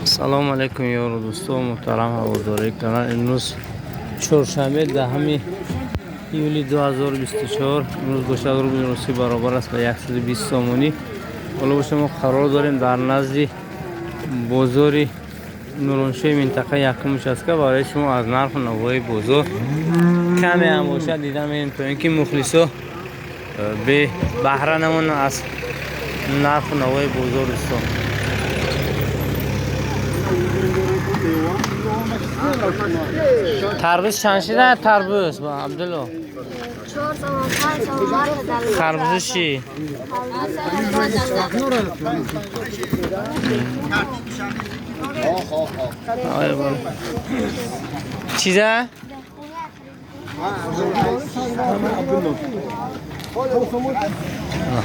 Салом алейкум, ёру дӯсто, муҳтарам ҳаводории канал. Имрӯз чоршанбе, 10 июли 2024. Имрӯз бошад, рубли русӣ баробар аст ба 120 сомонӣ. Ҳоло боша, мо қарор дорем дар назди бозори Нуроншои минтақаи якум участка. Барои шумо аз нарху навои бозор каме ҳам бошад дида мерем, то ин ки мухлисо бебаҳра намонанд аз нарху навои бозор, дӯстон. Тарбуз чанд шида, тарбуз, Абдулло? Харбузу чӣ? Чиза?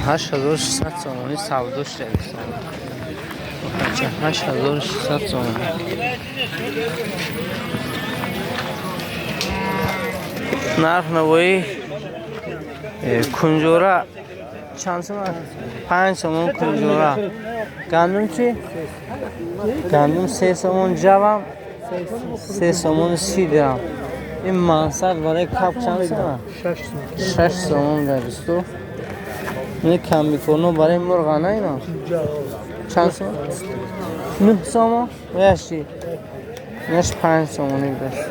8600 сомонӣ савдо шуда. 8600 сомонӣ. Нарх навои кунҷора чанд сомон? 5 сомон кунҷора. Гандум чӣ? Гандум 3 сомон, ҷавам 3 сомону 30 дирам. Ин мансад барои кап чанд сомон? 6 сомон дар дӯсто. Ин камбикорно барои мурға на, ино чанд сомон? 9 сомон. Ояш чӣ? Инаш 5 сомонӣ будааст.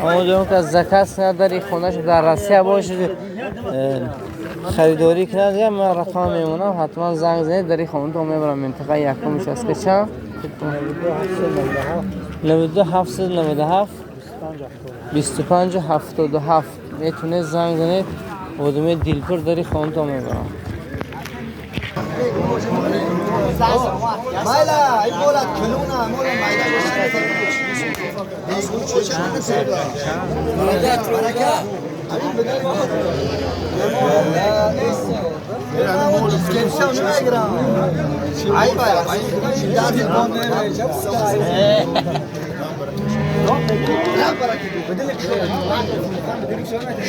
Аммо ки заказ кунад, дар хонаш дар Россия бошад, харидорӣ кунад, я ман рақам мемонам, ҳатман занг занед, дар хонатон мебарам. Минтақаи якум участка. Чанд? 92 797 25 77. Метавонед занг занед, одами дилпур дар хонатон мебарам.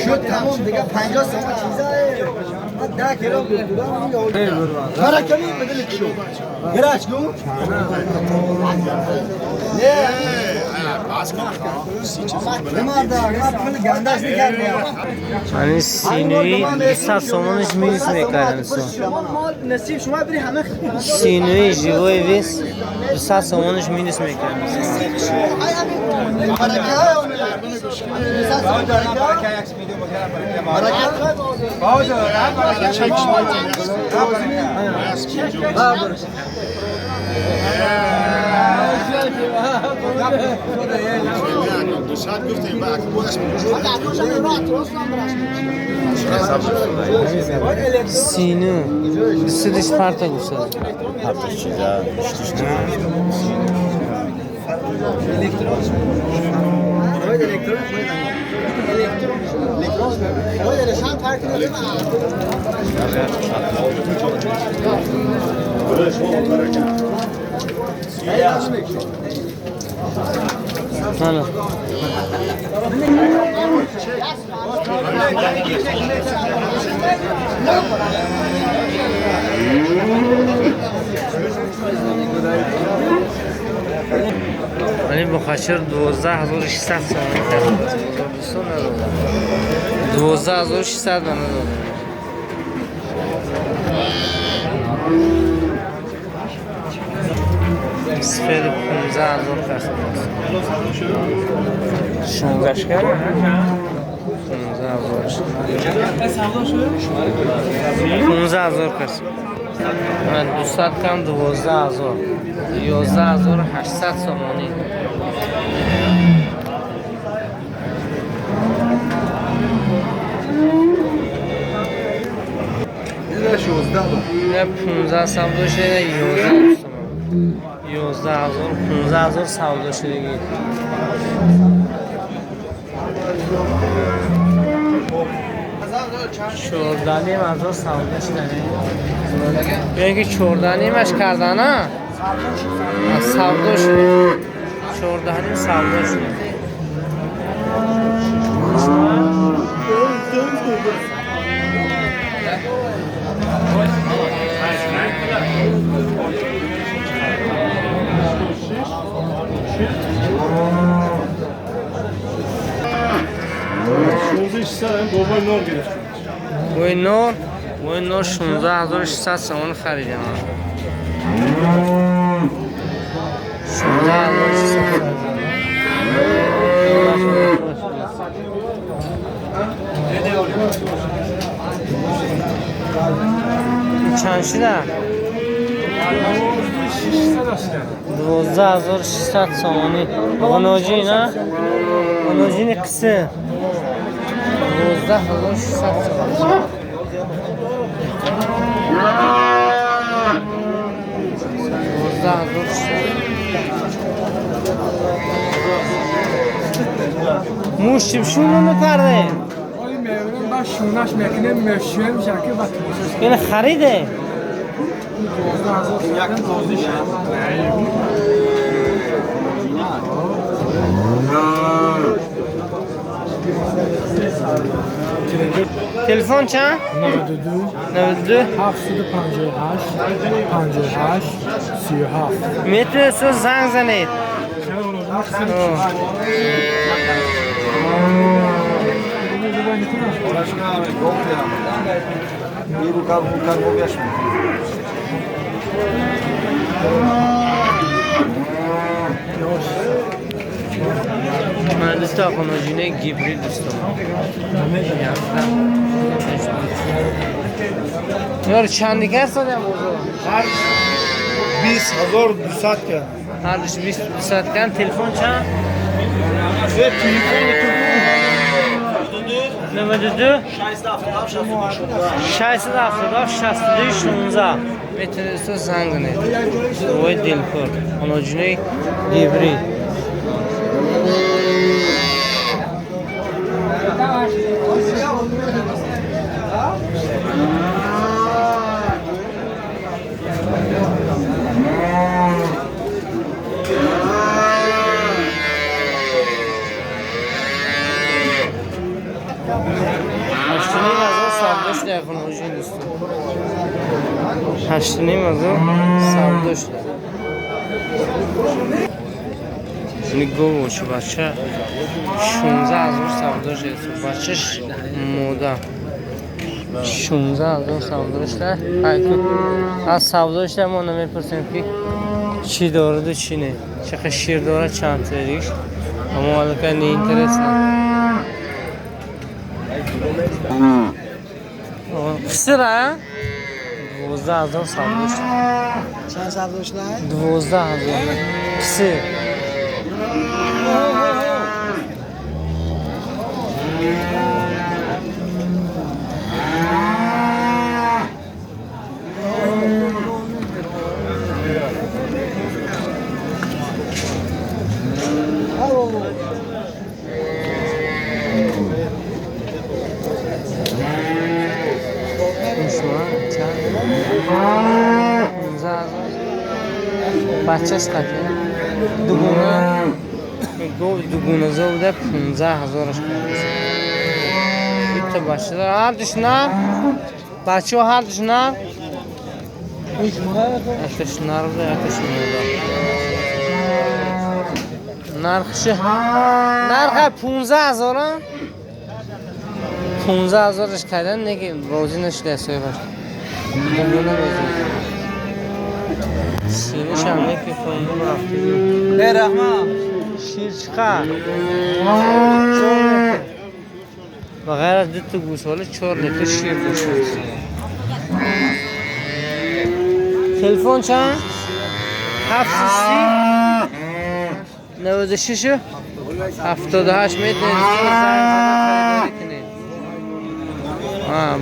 شد تمام دیگه 50 سوم چیزای من 10 کیلو برکمی بدل شو گراش گو نه یعنی سینوی 200 сомониш минус мекардем. Синуи живой вес 200 сомониш минус мекардем. Сину бисудиш парта гуфта. Ана. Вале бухашир 12600 сомонӣ харид. 12600 мана дод. Сфери 15000 кас. 16 кард? 15000. 15000 кас. 200 кам 12000. 11800 сомонӣ. 15 савдо шуда, 11 сомон. 11000, 15000 савдо шудагӣ. 14,5 ҳазор савдо шудани. Ё ин ки 14,5-аш кардана? Савдо шуд. 14,5 савдо шуд. Ой нор, ой нор 16600 сомон харидем. 16600. Чанд шуда? 12600 сомонӣ. Ғуноҷӣ на? Ғуноҷини қиси. 12600 сомонӣ. 12600. Муш чипшуну мекардем? Шунаш мекунем, мешӯем, шаки ва Ин хариде? Телефон чанд? 92 92 758 58 37. Метавонед занг занед. Ман дӯсто ғуноҷинаи гибрид дӯстон. Ёр чанд дигар содям бозор? 20200 кан. Ҳардуш 20200 кан. Телефон чанд? Телефон ту 92 677 62 16. Метавонед дӯсто занг занед. Ой дилпур. Ғуноҷинаи гибрид. 8,5 ҳазор савдо шуда. Нигоҳ боши бача 16 ҳазор савдо шуда. Бачаш мода 16 ҳазор савдо шуда. Аз савдо шуда мо намепурсем ки чӣ дораду чӣ не, чӣ қадр шир дорад, чанд териш. Амо аллакай неинтересно. Қисира 12 ҳазор савдо шуда. Чанд савдо шуда? 12 ҳазор. Қисир. Бачаш қати дугуна гов дугуназо буда 15 ҳазораш кардааст. Бита бача ҳардуш нар, бачаҳо ҳардуш нар, якташ нар буда, якташ мода. Нархши нарха 15 ҳазора, 15 ҳазораш кардан, неки розӣ нашуда соҳибаш. Дугуна мезад. Синашам неки фондум рафтагӣ. Э раҳмат. Шир чиқар? Ба ғайр аз дута гӯсола 4 литр шир дошт. Телефон чанд? 730 96 78. Метавонед занг зада харидорӣ кунед.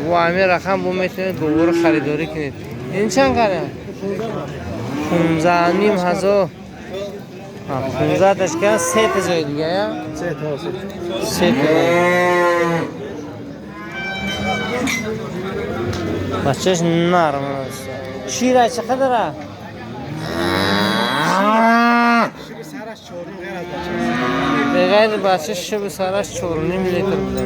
Бо ҳамин рақам бо метавонед говҳоро харидорӣ кунед. Ин чанд кардем? 15,5 ҳазор. 15 ташкан се та ҷои дига я? Се та. Бачаш нарм аст. Шира чӣ қадар аст? Ба ғайри бача шиби сараш 4,5 литр буда.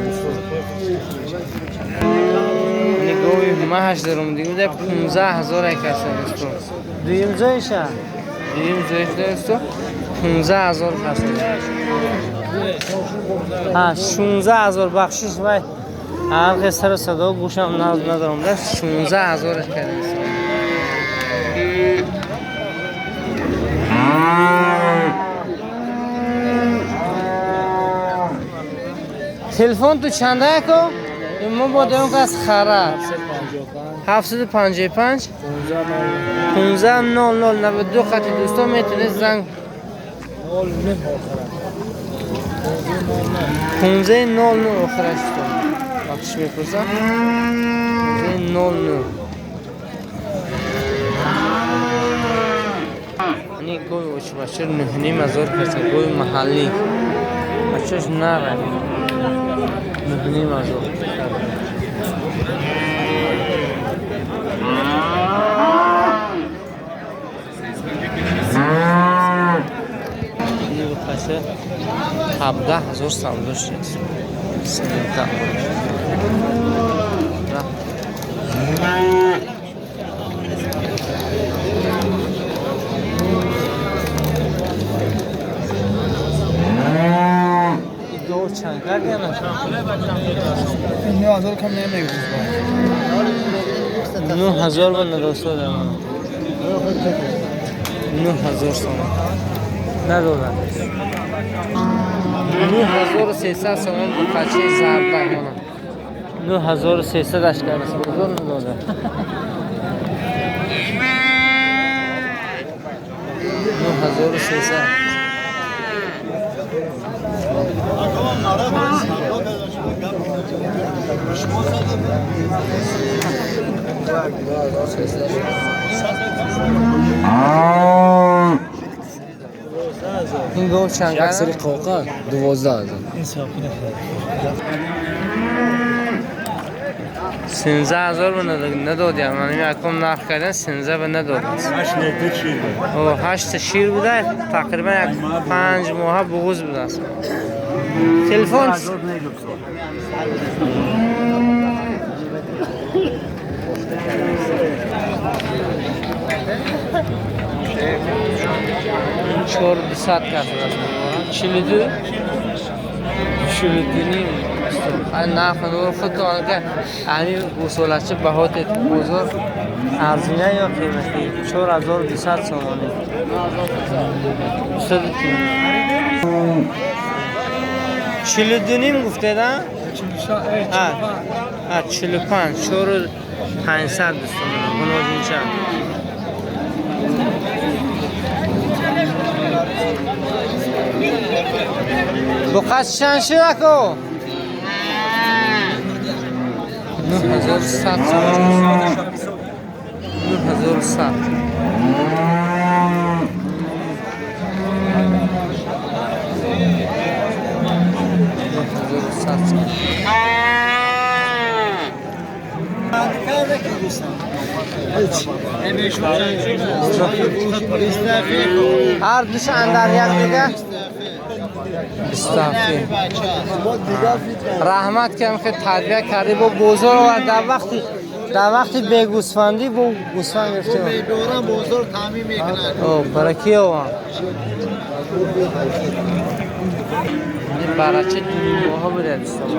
Нигоҳи маҳаш даром дига буда 15 ҳазор як аст дӯстон. Дуюм ҷоиша? Дуюм ҷоиш дӯстон 15 ҳазор ҳаст. 16 ҳазор бахшиш вай. Ҳар сару садо гӯшам надорам. 16 000 кардем. Телефон ту чанда яко? Мо бо даён кас хара. 755 15 00 92 хати дӯстон метавонед занг 15 00 охираш дӯстон. Бахшиш мепурсам. 15 00. Ани гови очбачир 9,5 ҳазор каса, гови маҳаллӣ. Бачаш нара. 9,5 ҳазор. Ини бухаша 17 000 савдо шуд. Симента. Гов чанд кардиана? 9000 кам намегӯз. 9000 ба надостодам. 9000 сомон. Надодам. 9300 сомон бухачи зардак мона. 9300 аш кардас, бозор надода. 9300. Ин гов чанд Як сари кардам? Қоқа 12 000. 13 000 ба надодям. Ман якум нарх кардам, 13 ба надодам. 8 литр шир буд. О, ҳашта шир буда, тақрибан як 5 моҳа буғуз будааст. Телефон Ҳазор мегуфт. 4200 кардааст. 42 42 ним. Нарх нур худтон ка ами гӯсолачи баҳоте бозор арзина ё қиматӣ? 4200 сомонӣ. 42 ним гуфтеда? 45, 4500 дӯстон. Гуноҷинча. Буқас чанд шуд, ако? 9100 сомон. 9100. 9100 сомон. Ҳар душ андар як дига 27. Раҳмат ки ҳамхел тарбия кардӣ, бо бозор овард, дар вақти бегӯсфандӣ бо гӯсфанд гирифтем. Бедорам бозор таъмин мекунад. О, бараки овам. Барача 2,5 моҳа буда, дӯстон.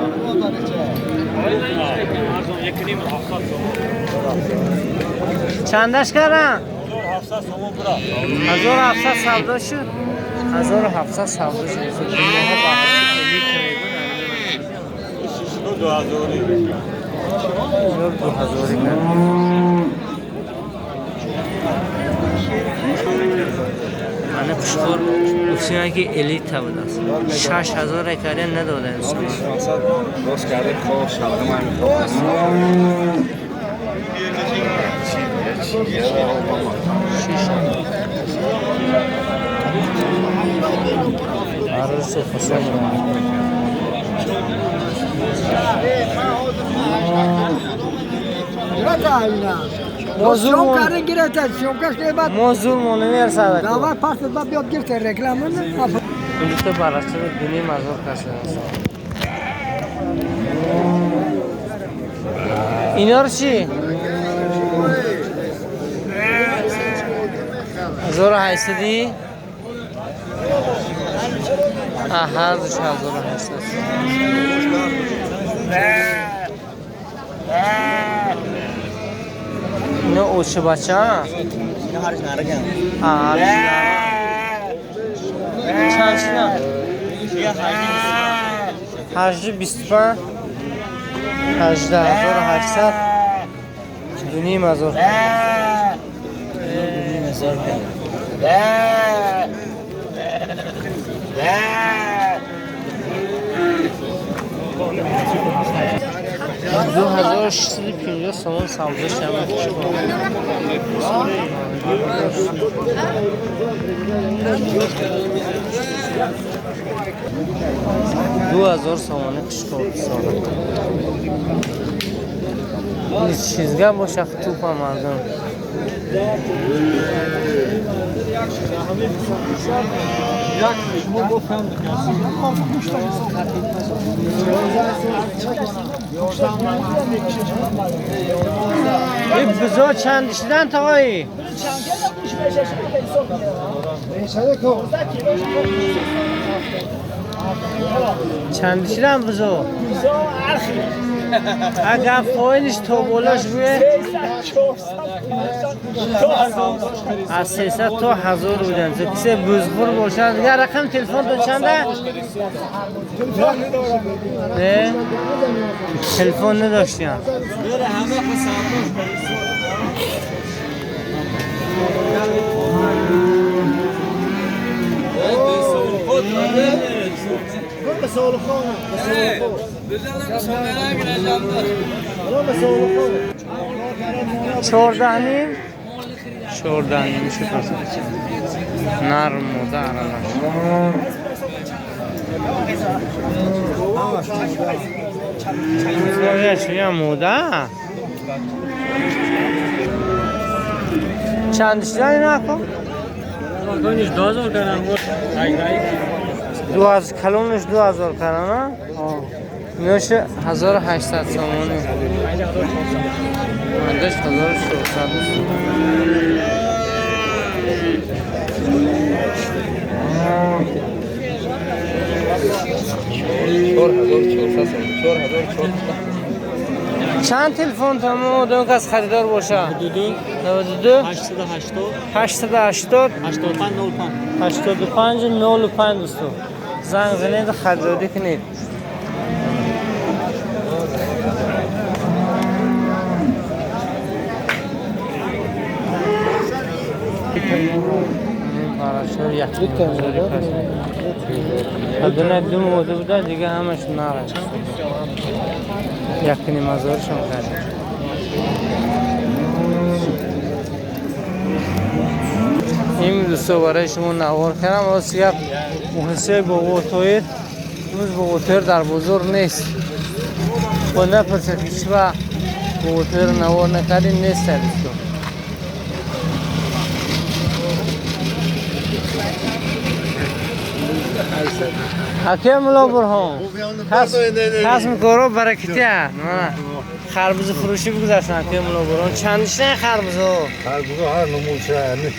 Чандаш кардам? 1700 савдо шуд. 1700 савдо шуд. 2 моҳа барача элита мегӯн. 2000 кард. Мана пушхор гуфтем ки элита будааст. 6000 карда надода инсон. Рост карда хоб шалғам ҳамин. Шиш. Арӯси Ҳусайн. Мо зулм Карда гирифта, шомкаш ки баъд мо зулмо намерасад. Давай пас баъд биёд гирифта реклама. Инҷо барасари 2,5 ҳазор каса. Инаро чӣ? 1800-ӣ? Ҳар душ 1800. Ино очи бача? Чанд шуда? 825 18800 2500. 2650 сомон савдо шавад. 2000 сомони қишқор чизга боша тупа мардум. این بزا چند شدن تاقایی؟ چند شدن بزا؟ اگر پایینش تا بالاش روی از 300 تا 1000 بودن. کسی بزخور باشد دیگر رقم تلفن تو چنده؟ نه تلفن نداشتیم. 14.5 14.5 میشه پس نرم و درنش. موده چند شدن این اکو؟ 2000 کردن. 2000 کلونش 2000 کردن. ایناشه 1800 سامانی. مندش 1400. چند تلفن تمام دو کس خریدار باشه؟ 92 880 85 85 95 دوستو زنگ زنید خریداری کنید. دو موده بوده دیگه همش نارش 1.5 هزارشون کرد. این دوستا برای شما نوار کردم. واسه یک محسه با تویر امروز با تویر در بازار نیست و نپرسه که چرا با تویر نوار نکردیم نیست دوستا. حکیم ملا برهان کس میکارو برکتی هست. خربوزه فروشی بگذاشتن حکیم ملا برهان. چند شده خربوزه؟ خربوزه هر نموشه یعنی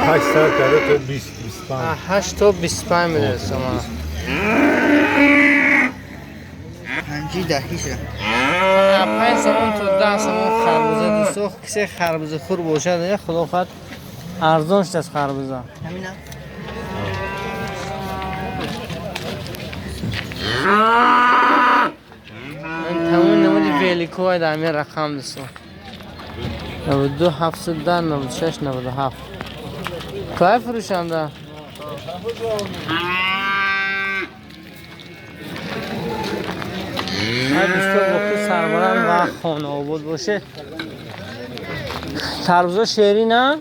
8 سر کرده تا 20 25 8 تا 25 میده سامان. 5 10 شده 5 سامان تا 10 سامان خربوزه دوستو. کسی خربوزه خور باشه خدا خواهد ارزان شد از خربوزه. همینا من تمام نمودی ولیکو در همین رقم دوستو 92 710 96 97 کای فروشنده؟ دوستو باقی سربلند و خانه آباد باشه. تربوزا شیرین نه؟